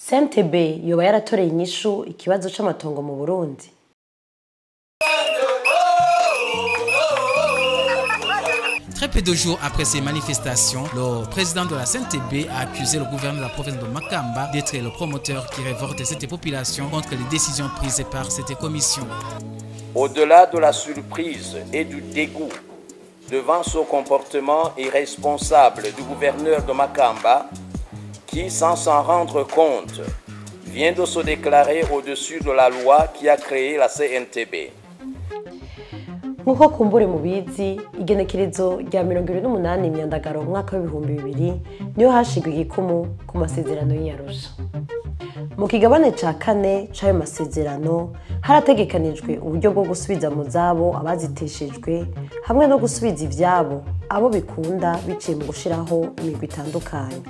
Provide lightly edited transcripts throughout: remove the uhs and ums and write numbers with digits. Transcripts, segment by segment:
CNTB yoba yaratoreye inyishu ikibazo c'amatongo mu Burundi? Très peu de jours après ces manifestations, le président de la CNTB a accusé le gouverneur de la province de Makamba d'être le promoteur qui révolte cette population contre les décisions prises par cette commission. Au-delà de la surprise et du dégoût devant ce comportement irresponsable du gouverneur de Makamba, qui, sans s'en rendre compte, vient de se déclarer au-dessus de la loi qui a créé la CNTB. Nkuko kumbure mubizi, igenekerezo rya 28 Imyandagaro umwaka w'2000 niyo hashigwa igikumu ku masezerano y'Arusha. Mu kigabane ca kane c'ayo masezerano harategekanijwe uburyo bwo gusubiza mu zabo abaziteshejwe hamwe no gusubiza ivyabo abo bikunda biciye mu gushiraho imigwi itandukanye.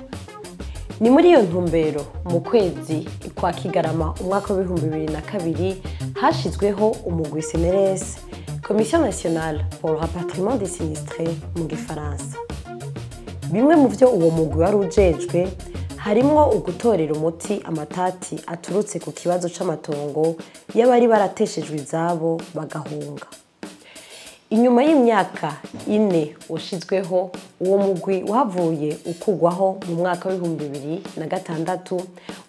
Ni muri iyo ntumbero mu kwezi kwa Kigarama umwaka w'2002 hashizweho umugwi CNRS, Commission nationale pour le rapatriement des sinistrés mu gifaransa. Bimwe mu vyo uwo mugwi wari ujejwe harimwo ugutorera umuti amatati aturutse ku kibazo c'amatongo y'abari barateshejwe izabo bagahunga. Inyuma y'imyaka 4 ushizweho, uwo mugwi wavuye ukugwaho mu mwaka w'2006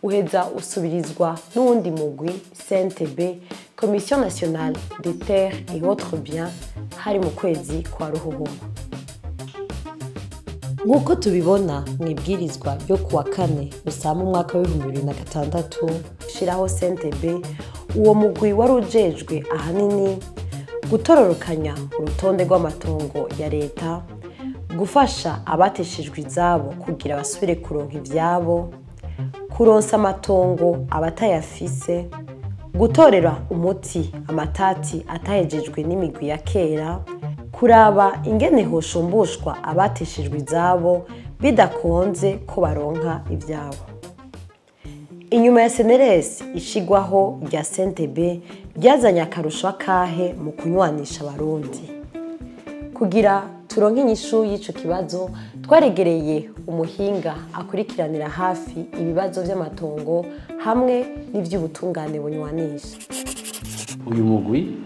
uheza usubirizwa n'uwundi mugwi CNTB, Commission nationale des terres et autres biens, hari mu kwezi kwa Ruhuhuma. Nk'uko tubibona mu ibwirizwa ryo kuwa kane Rusama umwaka w'2006 shiraho CNTB, uwo mugwi wari ujejwe ahanini gutororokanya urutonde rw'amatongo ya leta, gufasha abateshejwe izabo kugira basubire kuronka ivyabo, kuronsa amatongo abatayafise, gutorera umuti amatati atahejejwe n'imigwi ya kera, kuraba ingene hoshumbushwa abateshejwe izabo bidakunze ko baronka ivyabo. Inyuma ya CNRS, ishigwaho rya CNTB ryazanye akarusho akahe mu kunywanisha Abarundi. Kugira turonke inyishu y'ico kibazo, twaregereye umuhinga akurikiranira hafi ibibazo vy'amatongo hamwe n'ivy'ubutungane bunywanisha. Uyu mugwi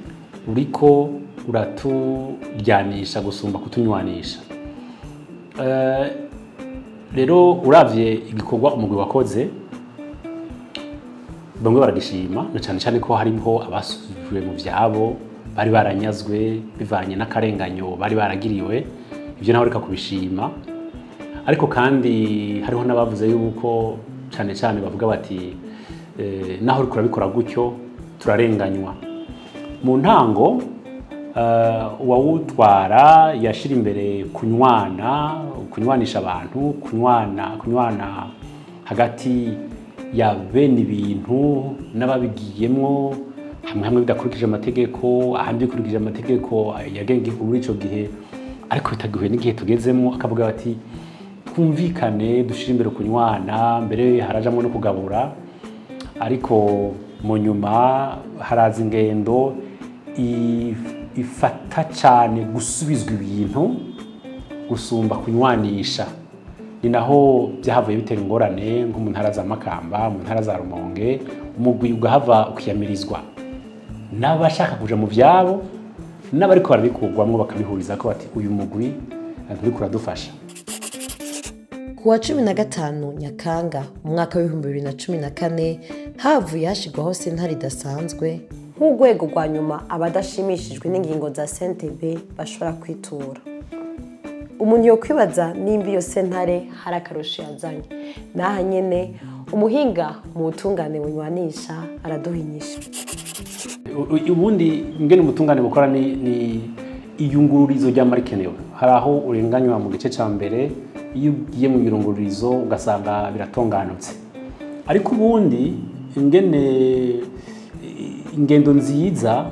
uriko uraturyanisha gusumba kutunywanisha. Rero uravye igikorwa umugwi wakoze, bamwe baragishima na cyane cyane ko harimo abasubijwe mu vyabo bari baranyazwe bivanye n'akarenganyo bari baragiriwe, ivyo naho reka kubishima. Ariko kandi hariho n'abavuze yuko cyane cyane bavuga bati naho uriko urabikora gutyo turarenganywa. Mu ntango uwawutwara yashira imbere kunywana, kunywanisha abantu, kunywana hagati ya bene ibintu n'ababigiyemwo, hamwe hamwe bidakurikije amategeko, ahandi bikurikije amategeko yagenga igihugu muri ico gihe, ariko bitagihuye n'igihe tugezemwo. Akavuga bati twumvikane dushire imbere kunywana, mbere harajamwo no kugabura. Ariko mu nyuma haraza ingendo ifata cane gusubizwa ibintu gusumba kunywanisha. Ni naho byahavuye bitera ingorane nko mu ntara za Makamba, mu ntara za Rumonge, umugwi ugahava ukiyamirizwa n'abashaka kuja mu vyabo n'abariko barabikugwamwo bakabihuriza ko bati uyu mugwi nturiko uradufasha. Kuwa 15 Nyakanga umwaka w'2014 havuye hashigwaho sentare idasanzwe nk'urwego rwa nyuma abadashimishijwe n'ingingo za CNTB bashobora kwitura. Umuntu yokwibaza nimba iyo sentare hari akarusho yazanye. Naha nyene umuhinga mu butungane bunywanisha araduha inyishu. Ubundi ingene ubutungane bukora ni iyungururizo ry'amarikenewe. Hari aho urenganywa mu gice ca mbere, iyo ugiye mu irungururizo ugasanga biratonganutse. Ariko ubundi ingene ingendo nziza,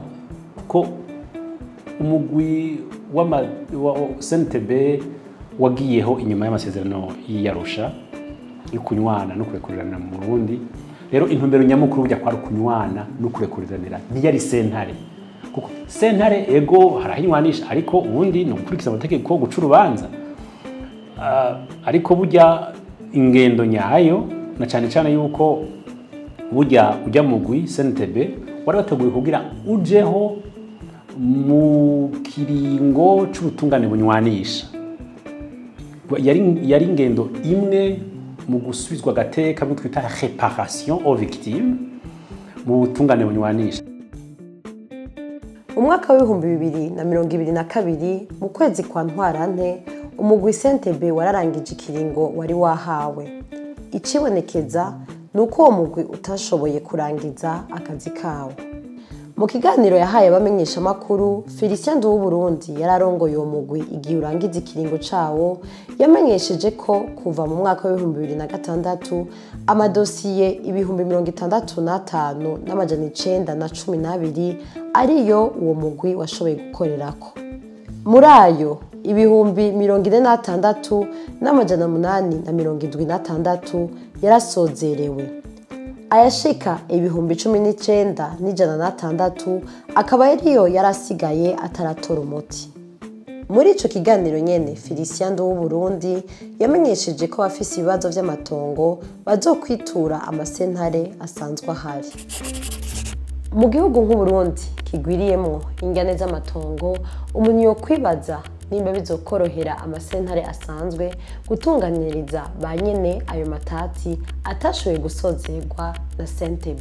kuko umugwi wa CNTB wagiyeho inyuma y'amasezerano y'Arusha yo kunywana no kurekurirana mu Burundi. Rero intumbero nyamukuru burya kwari kunywana no kurekuriranira, ntiyari sentare. Kuko sentare ego harahinywanisha, ariko ubundi ni ugukurikiza amategeko, guca urubanza. Ariko burya ingendo nyayo Na cyane cyane yuko burya ujya mugwi CNTB wari wateguye kugira ujeho mu kiringo c'ubutungane bunywanisha. Yari ingendo imwe mu gusubizwa agateka, mu twita réparation aux victimes mu butungane bunywanisha. Mu mwaka w'2022, mu kwezi kwa Ntwarante, umugwi CNTB wararangije ikiringo wari wahawe. Icibonekeza ni uko uwo mugwi utashoboye kurangiza akazi kawo. Mu kiganiro yahaye abamenyeshamakuru, Felicien Nduwuburundi yararongoye uwo mugwi igihe urangiza ikiringo cawo, yamenyesheje ko kuva mu mwaka w'2006 amadosiye 65,912 ariyo uwo mugwi washoboye gukorerako. Muri ayo, 46,876 yarasozerewe, ayashika 19,106 akaba ariyo yarasigaye ataratora umuti. Muri ico kiganiro nyene, Felicien Nduwuburundi yamenyesheje ko abafise ibibazo vy'amatongo bazokwitura amasentare asanzwe ahari. Mu gihugu nk'Uburundi kigwiriyemwo ingane z'amatongo, umuntu yokwibaza nimba bizokorohera amasentare asanzwe gutunganiriza ba nyene ayo matati atashoboye gusozerwa na CNTB.